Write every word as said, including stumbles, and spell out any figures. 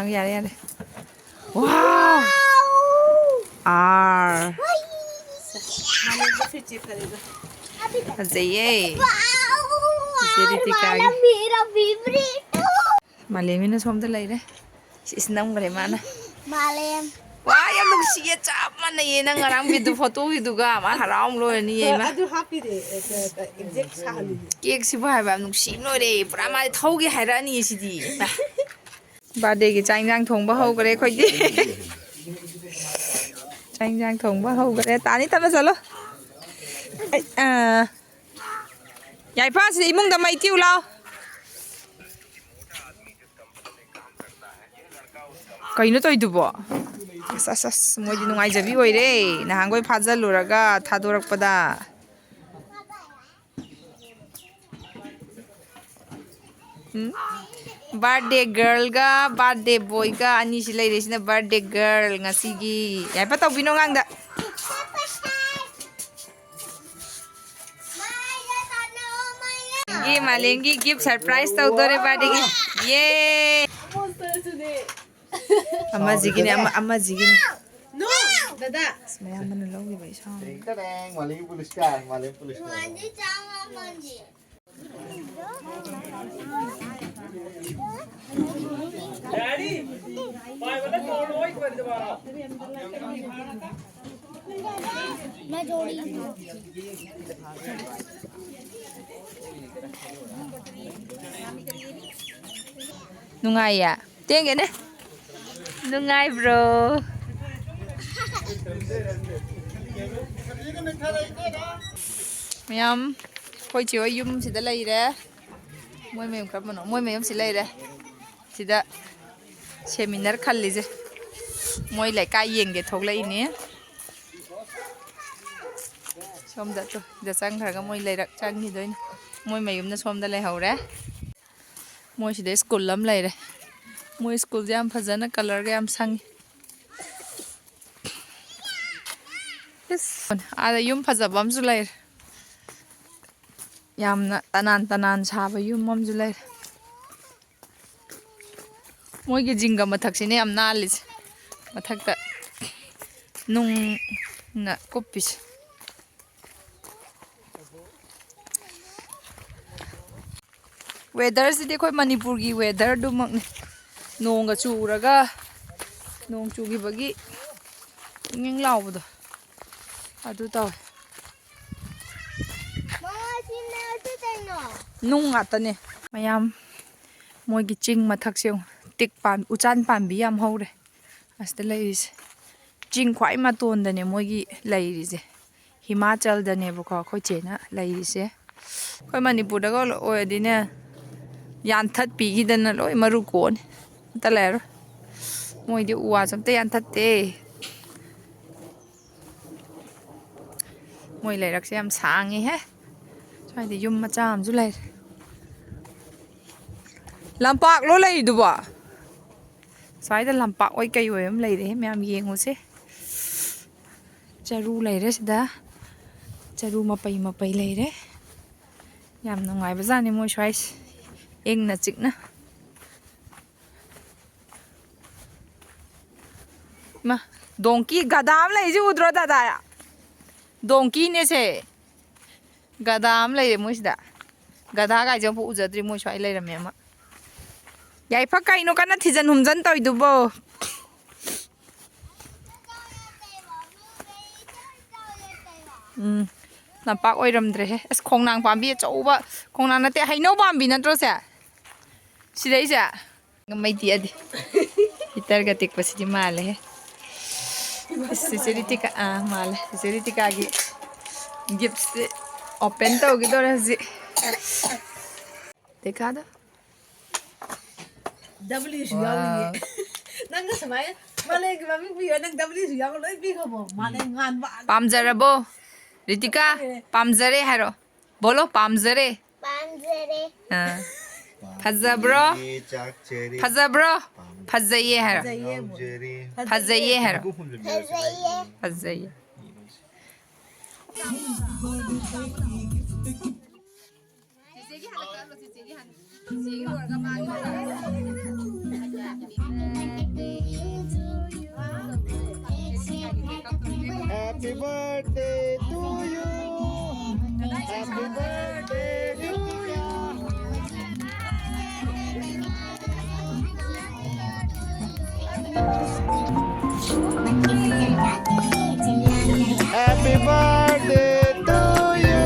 ꯌꯥꯔꯦ, ꯌꯥꯔꯦ꯫ ꯋꯥꯎ! ꯑꯥꯔ꯫ ꯐꯖꯩꯌꯦ꯫ ꯆꯤꯆꯦ ꯔꯤꯇꯤꯀꯥꯒꯤ꯫ ꯃꯥꯂꯦꯝꯒꯤꯅ ꯁꯣꯝꯗ ꯂꯩꯔꯦ꯫ ꯏꯁ, ꯅꯝꯈ꯭ꯔꯦ ꯃꯥꯅ꯫ ꯃꯥꯂꯦꯝ꯫ ꯋꯥ, ꯌꯥꯝ ꯅꯨꯡꯁꯤꯌꯦ, ꯆꯞ ꯃꯥꯟꯅꯩꯌꯦ꯫ ꯅꯪ ꯉꯔꯥꯡ ꯚꯤꯗꯤꯑꯣ ꯐꯣꯇꯣꯒꯤꯗꯨꯒ ꯃꯥ ꯍꯔꯥꯎ ꯂꯣꯏꯔꯅꯤꯌꯦ, ꯏꯃꯥ꯫ ꯑꯗꯨ ꯍꯥꯞꯄꯤꯔꯦ, ꯑꯦ, ꯑꯦ, ꯑꯦ, exact ꯁꯥꯍꯜꯂꯤꯅꯦ꯫ ꯀꯦꯛꯁꯤꯕꯨ ꯍꯥꯏꯕ ꯌꯥꯝ ꯅꯨꯡꯁꯤ ꯂꯣꯏꯔꯦ꯫ ꯄꯨꯔꯥ ꯃꯥꯗꯤ ꯊꯧꯒꯦ ꯍꯥꯏꯔꯛꯑꯅꯤꯌꯦ ꯁꯤꯗꯤ꯫ ꯕꯥꯔꯗꯦꯒꯤ ꯆꯥꯛ ꯏꯟꯖꯥꯡ ꯊꯣꯡꯕ ꯍꯧꯈ꯭ꯔꯦ ꯑꯩꯈꯣꯏꯗꯤ꯫ ꯆꯥꯛ ꯏꯟꯖꯥꯡ ꯊꯣꯡꯕ ꯍꯧꯈ꯭ꯔꯦ꯫ ꯇꯥꯅꯤ, ꯇꯞꯅ ꯆꯠꯂꯣ꯫ ꯑꯩ, ꯑꯥ꯫ ꯌꯥꯏꯐ, ꯁꯤꯗ ꯏꯃꯨꯡꯗ ꯃꯩ ꯇꯤꯌꯨ ꯂꯥꯎ꯫ ꯀꯩꯅꯣ ꯇꯧꯔꯤꯗꯨꯕꯣ? ꯑꯁ, ꯑꯁ, ꯑꯁ, ꯃꯣꯏꯗꯤ ꯅꯨꯡꯉꯥꯏꯖꯕꯤ ꯑꯣꯏꯔꯦ꯫ ꯅꯍꯥꯟꯈꯣꯏ ꯐꯥꯖꯤꯜꯂꯨꯔꯒ ꯊꯥꯗꯣꯔꯛꯄꯗ꯫ ꯎꯝ? ꯕꯥꯔꯗꯦ ꯒꯔꯜꯒ ꯕꯥꯔꯗꯦ ꯕꯣꯏꯒ ꯑꯅꯤꯁꯤ ꯂꯩꯔꯦ꯫ ꯁꯤꯅ ꯕꯥꯔꯗꯦ ꯒꯔꯜ ꯉꯁꯤꯒꯤ꯫ ꯌꯥꯏꯐ, ꯇꯧꯕꯤꯅꯣ ꯑꯉꯥꯡꯗ꯫ ꯌꯦ, ꯃꯥꯂꯦꯝꯒꯤ ꯒꯤꯐ ꯁꯔꯄ꯭ꯔꯥꯏꯁ ꯇꯧꯗꯣꯔꯦ ꯕꯥꯔꯗꯦꯒꯤ꯫ ꯌꯦ! ꯑꯃꯁꯤꯒꯤꯅꯦ, ꯑꯃ, ꯑꯃꯁꯤꯒꯤꯅꯦ꯫ No, ꯗꯗꯥ꯫ ꯑꯁ, ꯃꯌꯥꯝꯕꯅ ꯂꯧꯈꯤꯕ ꯏꯁꯥ꯫ ꯇꯦꯡ ꯇꯦꯡ, ꯃꯥꯂꯦꯝꯒꯤ ꯄꯨꯂꯤꯁ ꯀꯥꯔ, ꯃꯥꯂꯦꯝ ꯄꯨꯂꯤꯁ ꯀꯥꯔ꯫ ꯅꯨꯡꯉꯥꯏꯌꯦ꯫ ꯇꯦꯡꯒꯦꯅꯦ꯫ ꯅꯨꯡꯉꯥꯏꯕ꯭ꯔꯣ? ꯃꯌꯥꯝ, ꯑꯩꯈꯣꯏ ꯆꯦ ꯍꯣꯏ ꯌꯨꯝꯁꯤꯗ ꯂꯩꯔꯦ꯫ ꯃꯣꯏ ꯃꯌꯨꯝ ꯀꯔꯝꯕꯅꯣ? ꯃꯣꯏ ꯃꯌꯨꯝꯁꯤ ꯂꯩꯔꯦ꯫ ꯁꯤꯗ ꯁꯦꯃꯤꯅꯥꯔ ꯈꯜꯂꯤꯁꯦ꯫ ꯃꯣꯏ ꯂꯩꯀꯥꯏ ꯌꯦꯡꯒꯦ ꯊꯣꯛꯂꯛꯏꯅꯦ꯫ ꯁꯣꯝꯗ ꯇꯨ, ꯁꯤꯗ ꯆꯪꯈ꯭ꯔꯒ ꯃꯣꯏ ꯂꯩꯔꯛ ꯆꯪꯈꯤꯗꯣꯏꯅꯦ꯫ ꯃꯣꯏ ꯃꯌꯨꯝꯅ ꯁꯣꯝꯗ ꯂꯩꯍꯧꯔꯦ꯫ ꯃꯣꯏ ꯁꯤꯗ ꯁ꯭ꯀꯨꯜ ꯑꯃ ꯂꯩꯔꯦ꯫ ꯃꯣꯏ ꯁ꯭ꯀꯨꯜꯁꯦ ꯌꯥꯝ ꯐꯖꯅ ꯀꯂꯔꯒ ꯌꯥꯝ ꯁꯪꯉꯤ꯫ ꯏꯁ, ꯑꯥꯗ ꯌꯨꯝ ꯐꯖꯕ ꯑꯃꯁꯨ ꯂꯩꯔꯦ꯫ ꯌꯥꯝꯅ ꯇꯅꯥꯟ ꯇꯅꯥꯟ ꯁꯥꯕ ꯌꯨꯝ ꯑꯃꯁꯨ ꯂꯩꯔꯦ꯫ ꯃꯣꯏꯒꯤ ꯖꯤꯡꯒ ꯃꯊꯛꯁꯤꯅꯦ ꯌꯥꯝ ꯅꯥꯜꯂꯤꯁꯦ, ꯃꯊꯛꯇ ꯅꯨꯡꯅ ꯀꯨꯞꯄꯤꯁꯦ꯫ ꯋꯦꯗꯔꯁꯤꯗꯤ ꯑꯩꯈꯣꯏ ꯃꯅꯤꯄꯨꯔꯒꯤ ꯋꯦꯗꯔꯗꯨꯃꯛꯅꯤ꯫ ꯅꯣꯡꯒ ꯆꯨꯔꯒ, ꯅꯣꯡ ꯆꯨꯈꯤꯕꯒꯤ ꯏꯪ ꯏꯪ ꯂꯥꯎꯕꯗꯣ ꯑꯗꯨ ꯇꯧꯋꯦ꯫ ꯅꯨꯡ ꯉꯥꯛꯇꯅꯦ꯫ ꯃꯌꯥꯝ ꯃꯣꯏꯒꯤ ꯆꯤꯡ ꯃꯊꯛꯁꯦ ꯌꯦꯡꯉꯨ꯫ ꯇꯤꯛ ꯄꯥꯝ-, ꯎꯆꯥꯟ ꯄꯥꯝꯕꯤ ꯌꯥꯝ ꯍꯧꯔꯦ ꯑꯁꯤꯗ ꯂꯩꯔꯤꯁꯦ꯫ ꯆꯤꯡ ꯈ꯭ꯋꯥꯏ ꯃꯇꯣꯟꯗꯅꯦ ꯃꯣꯏꯒꯤ ꯂꯩꯔꯤꯁꯦ꯫ ꯍꯤꯃꯥꯆꯜꯗꯅꯦꯕꯀꯣ ꯑꯩꯈꯣꯏ ꯆꯦꯅ ꯂꯩꯔꯤꯁꯦ꯫ ꯑꯩꯈꯣꯏ ꯃꯅꯤꯄꯨꯔꯗꯒ ꯑꯣꯏꯔꯗꯤꯅꯦ, ꯌꯥꯟꯊꯠꯄꯤꯈꯤꯗꯅ ꯂꯣꯏ ꯃꯔꯨ ꯀꯣꯛꯑꯅꯤ꯫ ꯑꯝꯇ ꯂꯩꯔꯔꯣꯏ꯫ ꯃꯣꯏꯗꯤ ꯎ ꯋꯥꯁꯨ ꯑꯝꯇ ꯌꯥꯟꯊꯠꯇꯦ꯫ ꯃꯣꯏ ꯂꯩꯔꯛꯁꯦ ꯌꯥꯝ ꯁꯥꯡꯉꯤꯍꯦ꯫ ꯁ꯭ꯋꯥꯏꯗ ꯌꯨꯝ ꯃꯆꯥ ꯑꯃꯁꯨ ꯂꯩꯔꯦ꯫ ꯂꯝꯄꯥꯛꯂꯣ ꯂꯩꯔꯤꯗꯨꯕꯣ? ꯁ꯭ꯋꯥꯏꯗ ꯂꯝꯄꯥꯛ ꯑꯣꯏ ꯀꯩ ꯑꯣꯏ ꯑꯃ ꯂꯩꯔꯦ꯫ ꯃꯌꯥꯝ ꯌꯦꯡꯉꯨꯁꯦ꯫ ꯆꯔꯨ ꯂꯩꯔꯦ ꯁꯤꯗ꯫ ꯆꯔꯨ ꯃꯄꯩ ꯃꯄꯩ ꯂꯩꯔꯦ꯫ ꯌꯥꯝ ꯅꯨꯡꯉꯥꯏꯕꯖꯥꯠꯅꯤ ꯃꯣꯏ ꯁ꯭ꯋꯥꯏꯁꯦ꯫ ꯏꯪꯅ ꯆꯤꯛꯅ꯫ ꯃꯥ, ꯗꯣꯡꯀꯤ ꯒꯙꯥ ꯑꯃ ꯂꯩꯁꯤ ꯎꯗ꯭ꯔꯣ ꯗꯗꯥ? ꯗꯣꯡꯀꯤꯅꯦꯁꯦ꯫ ꯒꯙꯥ ꯑꯃ ꯂꯩꯔꯦ ꯃꯣꯏꯁꯤꯗ꯫ ꯒꯙꯥ ꯀꯥꯏꯁꯦ ꯑꯃꯨꯛ ꯎꯖꯗ꯭ꯔꯤ, ꯃꯣꯏ ꯁ꯭ꯋꯥꯏ ꯂꯩꯔꯝꯃꯦ ꯑꯃ꯫ ꯌꯥꯏꯐ, ꯀꯩꯅꯣ ꯀꯟꯅ ꯊꯤꯖꯟ ꯍꯨꯝꯖꯟ ꯇꯧꯔꯤꯗꯨꯕꯣ? ꯎꯝ, ꯂꯝꯄꯥꯛ ꯑꯣꯏꯔꯝꯗ꯭ꯔꯦꯍꯦ꯫ ꯑꯁ, ꯈꯣꯡꯅꯥꯡ ꯄꯥꯝꯕꯤ ꯑꯆꯧꯕ, ꯈꯣꯡꯅꯥꯡ ꯅꯠꯇꯦ, ꯍꯩꯅꯧ ꯄꯥꯝꯕꯤ ꯅꯠꯇ꯭ꯔꯣ ꯁꯦ? ꯁꯤꯗꯩꯁꯦ? ꯃꯩ ꯇꯤꯛꯑꯗꯤ꯫ ꯍꯤꯇꯔꯒ ꯇꯤꯛꯄꯁꯤꯗꯤ ꯃꯥꯜꯂꯦꯍꯦ꯫ ꯑꯁ, ꯆꯤꯆꯦ ꯔꯤꯇꯤꯀꯥ, ꯑꯥ, ꯃꯥꯜꯂꯦ꯫ ꯆꯤꯆꯦ ꯔꯤꯇꯤꯀꯥꯒꯤ ꯒꯤꯐꯁꯦ ꯑꯣꯄꯦꯟ ꯇꯧꯈꯤꯗꯣꯔꯦ ꯍꯧꯖꯤꯛ꯫ ꯇꯤꯀꯥꯗꯣ꯫ ꯗꯕ꯭ꯂꯤꯎꯁꯨ ꯌꯥꯎꯔꯤꯌꯦ꯫ ꯋꯥꯎ꯫ ꯅꯪꯅ ꯁꯨꯃꯥꯏꯅ ꯃꯥꯂꯦꯝꯒꯤ ꯃꯃꯤꯡ ꯄꯤꯌꯣ, ꯅꯪ ꯗꯕ꯭ꯂꯤꯎꯁꯨ ꯌꯥꯎꯔ ꯂꯣꯏ ꯄꯤꯈ꯭ꯔꯕꯣ? ꯃꯥꯂꯦꯝ ꯉꯥꯟꯕ꯫ ꯄꯥꯝꯖꯔꯕꯣ? ꯔꯤꯇꯤꯀꯥ, ꯄꯥꯝꯖꯔꯦ ꯍꯥꯏꯔꯣ꯫ ꯕꯣꯂꯣ, ꯄꯥꯝꯖꯔꯦ꯫ ꯄꯥꯝꯖꯔꯦ꯫ ꯑꯥ꯫ ꯐꯖꯕ꯭ꯔꯣ? ꯄꯥꯝꯖꯔꯦ, ꯆꯥꯛꯆꯔꯦ꯫ ꯐꯖꯕ꯭ꯔꯣ? ꯄꯥꯝ-, ꯐꯖꯩꯌꯦ ꯍꯥꯏꯔꯣ꯫ ꯐꯖꯩꯌꯦ꯫ ꯉꯥꯎꯖꯔꯦ꯫ ꯐꯖꯩꯌꯦ ꯍꯥꯏꯔꯣ꯫ ꯐꯖꯩꯌꯦ꯫ ꯐꯖꯩꯌꯦ꯫ ꯆꯤꯆꯦꯒꯤ ꯍꯥꯟꯅ ꯀꯛꯍꯜꯂꯣ, ꯆꯤꯆꯦꯒꯤ ꯍꯥꯟꯅ꯫ ꯆꯤꯆꯦꯒꯤ ꯂꯣꯏꯔꯒ ꯃꯥꯒꯤ꯫ Happy birthday to you. Happy birthday to you. Happy birthday to you.